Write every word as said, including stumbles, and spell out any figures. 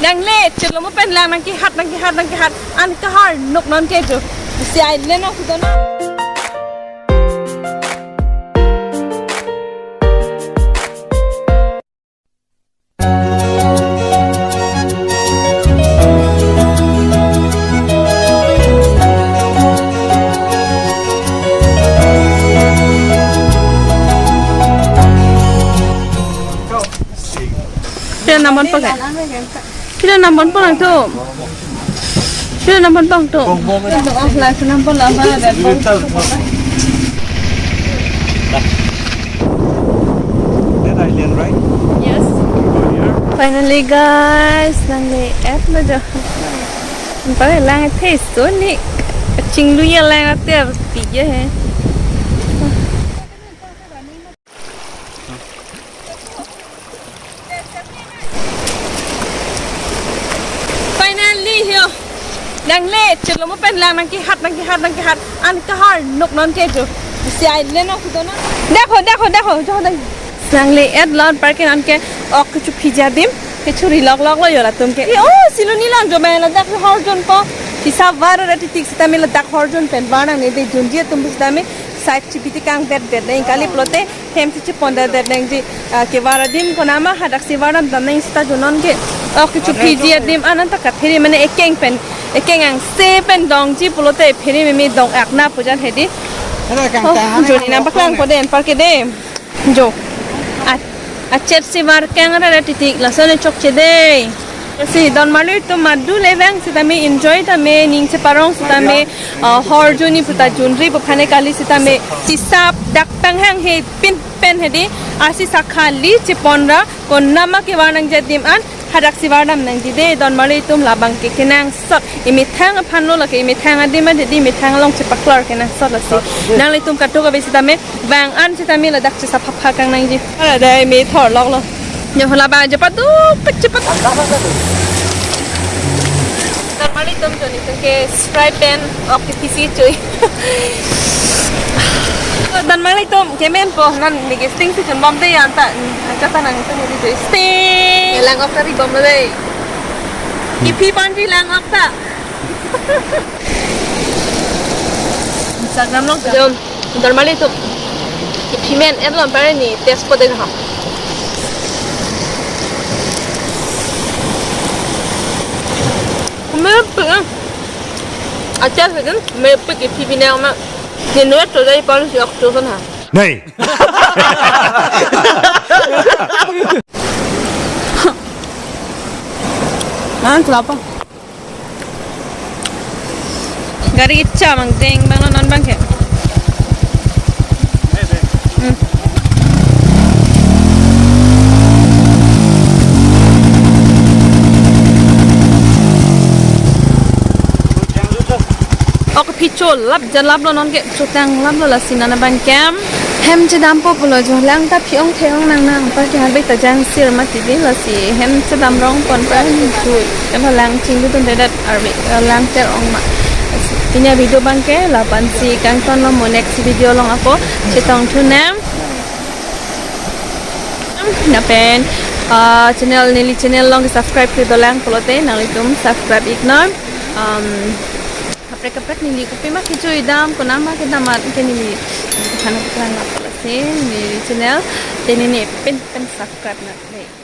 Nangle, chelo mo pen lang nangkehat, nangkehat, nangkehat. An kahar nok non ke jo. Si ai le no kudo na. Sira nam pon pang. Sira nam pon pang tu. Sira nam pon pang tu. Offline sira nam pon lama ada. That island, right? Yes. Go here. Finally, guys, nangle-et lo jo. Anpar lang the soni. Chinglu ya lang ate pi ye he. Finally, yo. Nangle, chelo mo pen lang nangkehat, nangkehat, nangkehat. An kahar nok non ke jo. Si ai le no kudo na. Dekho, dekho, dekho, jo dai. Nangle-et lo anpar ke non ke ok kecho phiji adim. Kechori lok lok lo yo latum ke. Oh, silo ni lang jo pen ladak horjon po. Pisa var ra titik sitame ladak horjon pen var nangne de junji atum sitame. Side chipiti kangdet det nang kali pulote hem si chipon det det nangji, ah, kevar adim konama hadak si vardam dam nang sita jo non ke. Ok kecho phiji adim an anta kathere mane ekeng pen, ekeng angse pen dongji pulote phere meme dong-ak na pujan hedi. Oh, joni nam paklang po den anpar ke de. Jo. A, achep si var kang ra ra titik lason chokche de. Si donmarli atum madu le vang sitame enjoy tame ning cheparong sitame, ah, horjoni puta junri pu phane kali sitame tisap dak panghang he pin pen hedi, arsi sakhali chepon ra konama kevar nangji adim an hadak si vardam nangji de donmarli atum labang ke kenangsot emethang aphan lo lake emethang adim an hedi emethang along chepaklor kenangsot lasi. Nanglitum katuk ave sitame vang an sitame ladak chesa phapha kang nangji. Ala dai me thor lok lo. Yo labang chepaduk pek chepaduk. Donmarli atum joni atum ke stripe pen ok kephisi chui. Donmarli atum kemen po non neke sting si chun bom de anta. Acha ta nang tu ni chui sting. Lang ok kari bom lo de. Kephi pon ji lang ok ta. Instagram long jom. Donmarli atum. Kephi men-et lo anpar ni test po de ha. Mepik. Acha sedin mepik kephi binang ma. Ni nuat to dai palu si ok to son ha. Nei. Ang kelapa. Gari kecha mang deng bang non bang ke. Hmm. Ok, phi cholap jalap lo non ke, chotang lap lo lasi nana bang kem. Hem chedam po pulo jo lang ta phi ong the ong nang nang pa ke habe ta jang sir mati de lasi hem chedam rong pon pa ni chu. Ema lang chingdun de dat arve, eh, lang ter ong ma. Pini a-video bang ke lapu-an si kangton lo mo next video along ako chetong thu nem. Lapen, ah, channel neli channel along subscribe ke dolang pulote nanglitum subscribe ik non. Um, kaprek kaprek neli kopima kecho-i dam konama kedam at ke neli khana kelang lap pulote neli channel te neli pen pen subscribe non de.